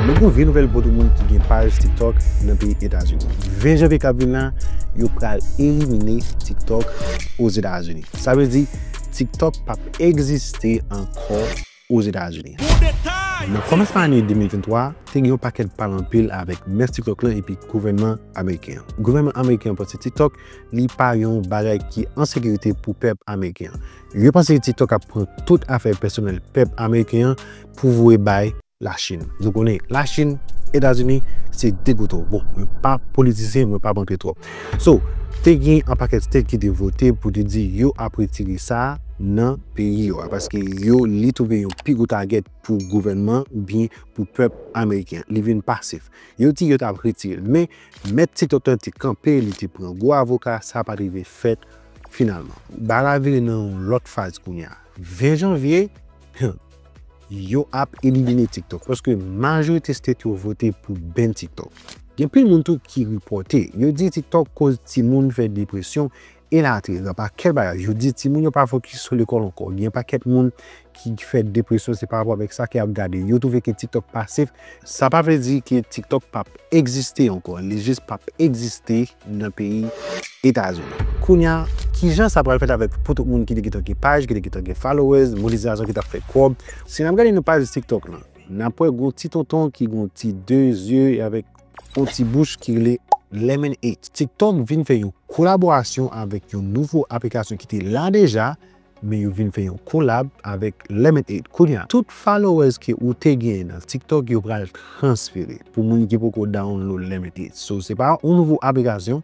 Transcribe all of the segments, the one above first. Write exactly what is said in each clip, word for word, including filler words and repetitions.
Nou gen yon vye nouvèl pou tout moun ki gen paj TikTok nan peyi Etazini. Ven janvye k ap vin la, yo pral elimine TikTok Ozetazini. Sa vle di, TikTok p ap egziste ankò Ozetazini. Nan kòmansman ane de mil venntwa, te gen yon pakèt pale anpil avèk mèt TikTok lan epi gouvènman ameriken an. Gouvènman ameriken an panse TikTok, li pa yon bagay ki an sekirite pou pèp ameriken an. Yo panse TikTok ap pran tout afè pèsonèl pèp ameriken an pou voye bay Lachin. Nou konnen, Lachin, Etazini, se de gouto. Bon, mwen pa politisyen, mwen p ap antre twòp. So, te gen yon pakèt state ki te vote pou te di yo ap retire sa nan peyi yo a, paske yo, li twouve yon pi gwo target pou gouvènman oubyen pou pèp ameriken. Li vin pasif. Yo di yo t ap retire l, men mèt TikTok lan te kanpe, li te pran gwo avoka, sa pa t rive fèt finalman. Bagay la vire nan yon lòt faz kounye a. Ven janvye, yo ap elimine TikTok, paske majorite state yo vote pou ban TikTok. Gen pil moun tou ki repòte, yo di TikTok koz timoun fè depresyon, elatriye. Gen pakèt bagay, yo di timoun yo pa fokis sou lekòl ankò. Gen pakèt moun ki fè depresyon, se pa rapò avèk sa ke y ap gade. Yo twouve ke TikTok pasif. Sa pa vle di ke TikTok p ap egziste ankò, li jis p ap egziste nan peyi Etazini. Kounye a, kijan sa pral fèt avèk pou tout moun ki te gentan gen paj, ki te gentan gen followers, monetizasyon ki t ap fè kòb? Si n ap gade nan paj TikTok lan, n ap wè gon ti tonton ki gon ti de zye avèk yon ti bouch ki rele Lemon eight. TikTok vin fè yon kolaborasyon avèk yon nouvo aplikasyon ki te la deja, men yo vin fè yon kolab avèk Lemon eight. Kounye a, tout followers ke ou te genyen nan TikTok, yo pral transfere pou moun ki poko download Lemon eight. So, se pa yon nouvo aplikasyon,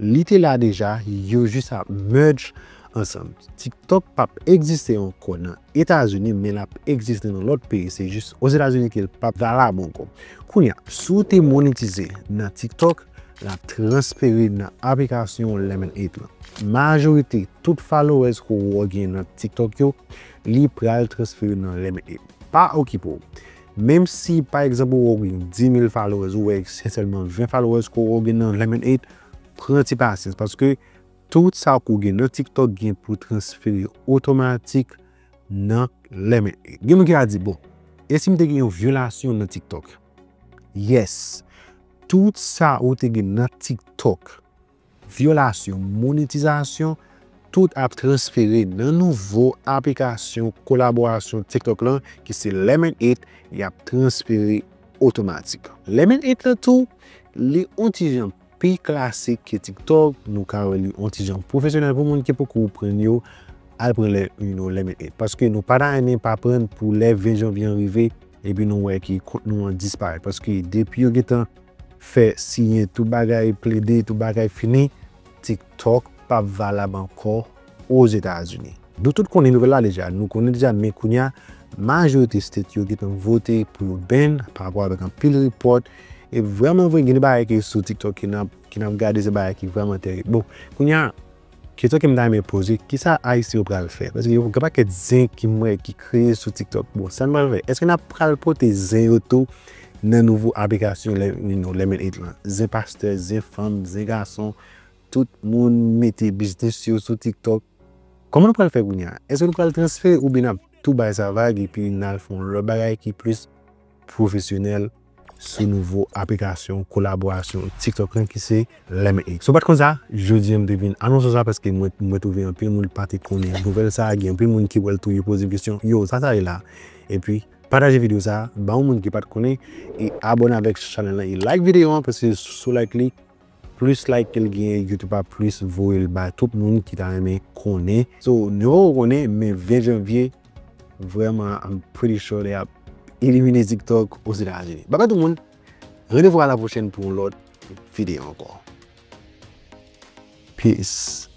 li te la deja, yo jis ap merge ansanm. TikTok p ap egziste ankò nan Etazini, men l ap egziste nan lòt peyi. Se jis Ozetazini ke l p ap valab ankò. Kounye a, si w te monetize nan TikTok, l ap transfere nan aplikasyon Lemon eight lan. Majorite tout followers ke w gen nan TikTok yo, li pral transfere nan Lemon eight. Pa okipe w. Menm si, pa egzanp, ou gen dis mil followers, ou wè se sèlman ven followers ke w gen nan Lemon eight, pran ti pasyans, paske tout sa ke w gen nan TikTok gen pou transfere otomatik nan Lemon eight. Gen moun ki va di, bon, e si m te gen yon vyolasyon nan TikTok? Yes, tout sa ou te gen nan TikTok, vyolasyon, monetizasyon, tout ap transfere nan nouvo aplikasyon kolaborasyon TikTok lan, ki se Lemon eight, y ap transfere otomatik. Lemon eight lan tou, li on ti jan pi klasik ke TikTok, nou ka rele li on ti jan pwofesyonèl pou moun ki poko pran yo, al pran lè, you know, Lemon eight. Paske nou pa ta renmen pa pran pou lè ven janvye an rive, epi nou wè ke kont nou an disparèt. Paske depi yo gentan fè siyen tout bagay, plede tout bagay fini, TikTok p ap valab ankò Ozetazini. Nou tout konnen nouvèl la deja, nou konnen deja, men kounye a, majorite state yo gentan vote pou yo ban pa rapò avèk anpil repòt. E vrèman vre, gen de bagay ki sou TikTok ki n ap, ki n ap gade, se bagay ki vrèman tèrib. Bon, kounye a, kesyon ke m ta renmen poze, kisa Ayisyen yo pral fè? Paske yo gen pakèt zen ki m wè ki kreye sou TikTok. Bon, sa n pral fè? Èske n ap pral pote zen yo tou nan nouvo aplikasyon Lem-, you know, Lemon eight lan? Zen pastè, zen fanm, zen gason, tout moun mete biznis yo sou TikTok. Kòman nou pral fè kounye a? Èske nou pral transfere oubyen n ap tou bay sa vag epi n al fè yon lòt bagay ki plis pwofesyonèl sou nouvo aplikasyon kolaborasyon TikTok lan ki se Lemon eight? Si w pa t konn sa, jodi a m te vin anonse w sa paske mwen, mwen twouve anpil moun pa te konnen nouvèl sa, gen anpil moun ki wè l tou, yo poze m kesyon, yo, sa sa ye la? Epi, pataje videyo sa a, ba yon moun ki pa t konnen, e abòne avèk chanèl lan, e like videyo an, paske si w like li, plis like ke l genyen, YouTube ap plis voye l bay tout moun ki ta renmen konnen. So, nou poko konnen, men ven janvye, vrèman, I'm pretty sure they ap elimine TikTok Ozetazini. Bye bye tout moun. Randevou a la pwochèn pou yon lòt videyo ankò. Peace.